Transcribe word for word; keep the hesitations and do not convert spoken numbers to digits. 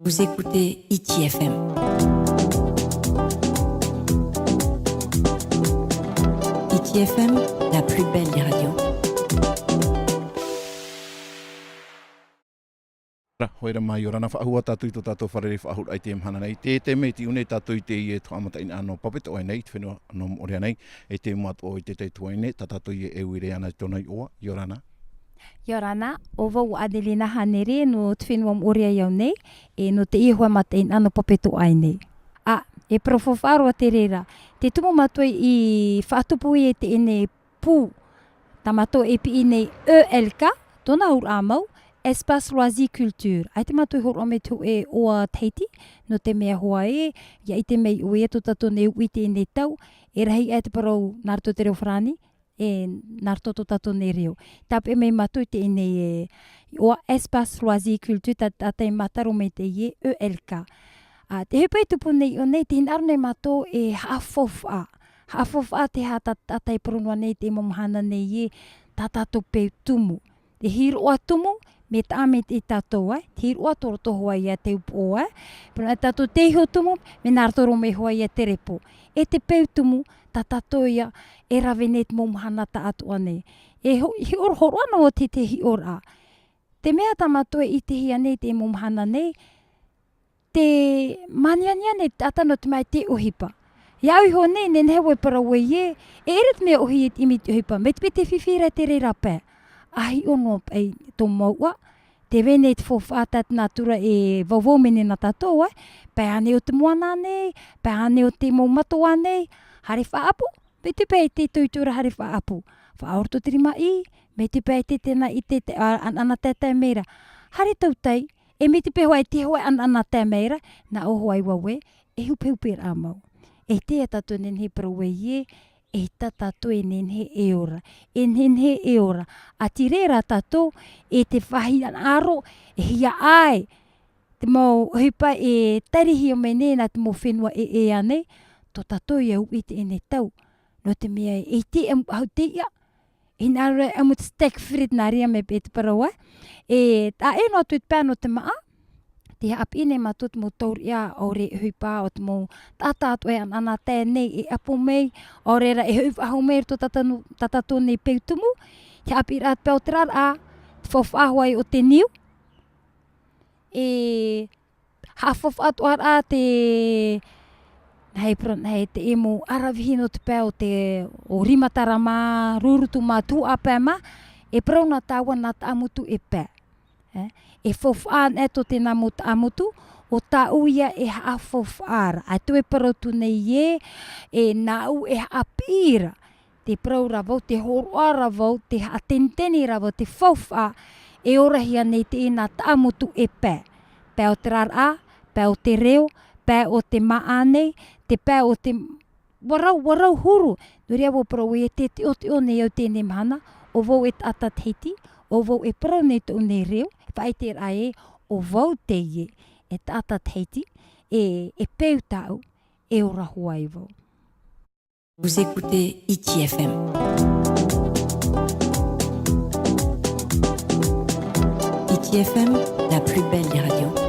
Vous écoutez Hiti F M. Hiti F M, la plus belle des radios. Ra, hoera mai, ʻia ora na, faʻahou tātou i tō tātou fārerei-faʻahou-raʻa i teie mahana nei. Te, te mea i tiʻu nei tātou i teie haʻamataʻinaʻa nō Papetoʻa nei, i te fenua nō Moʻorea nei, e te mau atoʻa i te tahi tuahine, tā tātou e ui ra iāna i tōna iʻoa, ʻia ora na. ʻIa ora na, ʻo vau ʻo Adelina Hanere, nō te fenua Moʻorea au nei, e nō teie haʻamataʻinaʻa nō Papetoʻa nei. ʻĀ, e parau faufaʻa roa te reira. Tē tumu mātou i faʻatupu i teie nei pū, tā mātou e piʻi nei E L K, tōna auraʻa mau, Espace Loisirs Culture. ʻAita mātou e hōroʻa mai te hōʻē iʻoa Tahiti, nō te mea hoʻi, ʻia ʻite mai ʻoe ia tō tātou nei uʻi i teie nei tau, e rahi aʻe te parau nā roto i te reo farāni, e nā roto tō tātou nei reo. Tāpeʻa mai mātou i teie nei, e, iʻoa Espace Loisirs Culture, tā, tā tātou e mātaro mai teie E L K. ʻĀ, te ʻohipa i tupu nei iʻoa nei, tē hinaʻaro nei mātou e haʻafaufaʻa. Haʻafaufaʻa te aha tā, tā tātou e parau noa nei i teie mau mahana nei ē, tā tātou peu tumu. Te hīroʻa tumu, mea taʻa mai te tātou, ē. Te hīroʻa tō roto hoʻi ia te upoʻo, ē. Parau noa tātou te iho tumu, mea nā roto roa mai hoʻi ia te repo. E te peu tumu, tā tātou ia, e rave nei te mau mahana taʻatoʻa nei. E ho-, hiʻo-, hōroʻa noa te, te hiʻoraʻa. Te mea tā mātou e ʻitehia nei i teie mau mahana nei, te māniania nei te taʻata nō te mea te ʻohipa. ʻIa au iho nei, nehenehe vau e parau ē, e ʻere te mea ʻōhie i te ʻimi i te ʻohipa, mai te peu tē fifi ra te reira pae. ʻA hiʻo noa paʻi tō mauʻa, tē vai nei te faufaʻa tā te nātura e vauvau mai nei nā tātou, ē, pae ānei o te moana nei, pae ānei o te mau mato ānei, haere faʻaʻapu, mai te peu tē toitoi ra haere faʻaʻapu. Faʻaora tō te rimaʻī, mai te peu tē, tē nā ʻite te, ā, ʻanaʻanatae mai ra. Haere tautai, e mai te peu hoʻi te hoʻi ʻanaʻanatae mai ra, nā ʻō hoʻi vau ē, e hupehupe ra mau. E te ia tātou nehenehe e parau ē, e tā tātou e nehenehe e ora. E nehenehe e ora. ʻA tīrē rā tātou, e te faʻahiaʻaro, e hia ʻai. Te mau ʻohipa e tarihia mai nei nā te mau fenua ʻē, ʻē ānei, tō tātou ia uʻi i teie nei tau. Nō te mea e iti e amu, ahu te iʻa, e hinaʻaro e amu te steak frites nā reira mai paʻi te parau, ē. E taʻa ʻē noa atu i te pae nō te māʻa, tē haʻapiʻi nei mātou te mau taureʻa, ʻaore e ʻohipa, ʻo te mau taʻata atoʻa e ʻanaʻanatae nei, e ʻapo mai, ʻaore rā e hoʻi faʻahou mai i roto tā tātou, tā tātou nei peu tumu, te haʻapiʻiraʻa te pae o te raraʻa, te faufaʻa hoʻi o te niu, e haʻafaufaʻa atoʻa ra te, nā hea parau, nā hea te mau ʻaravihi nō te pae o te, ʻo Rimatarama, Rurutu mā, Tuhaʻa pae mā, e parau nā tāua nā Taʻamotu e pae. Ē? E faufaʻa anaʻe tō teie mau Taʻamotu, ʻo tāʻu ia e haʻafaufaʻa ra. ʻAita e parau atu nei ē, e nāʻu e haʻapiʻi ra. Te parau ra vau, te hōroʻa ra vau, te haʻateniteni ra vau, te faufaʻa, e orahia nei teie nā Taʻamotu e pae. Pae o te raraʻa, pae o te reo, pae o te māʻa nei, te pae o te ʻua rau, ʻua rau huru. Nō reira vau e parau ē, tē teʻoteʻo nei au i teie nei mahana, ʻo vau e taʻata Tahiti, ʻo vau e parau nei tōʻu nei reo, faʻaʻiteraʻa ē, ʻo vau teie, e taʻata Tahiti, e, e peu tāʻu, e ora hoʻi vau. Vous écoutez Hiti F M. Hiti F M, la plus belle des radios.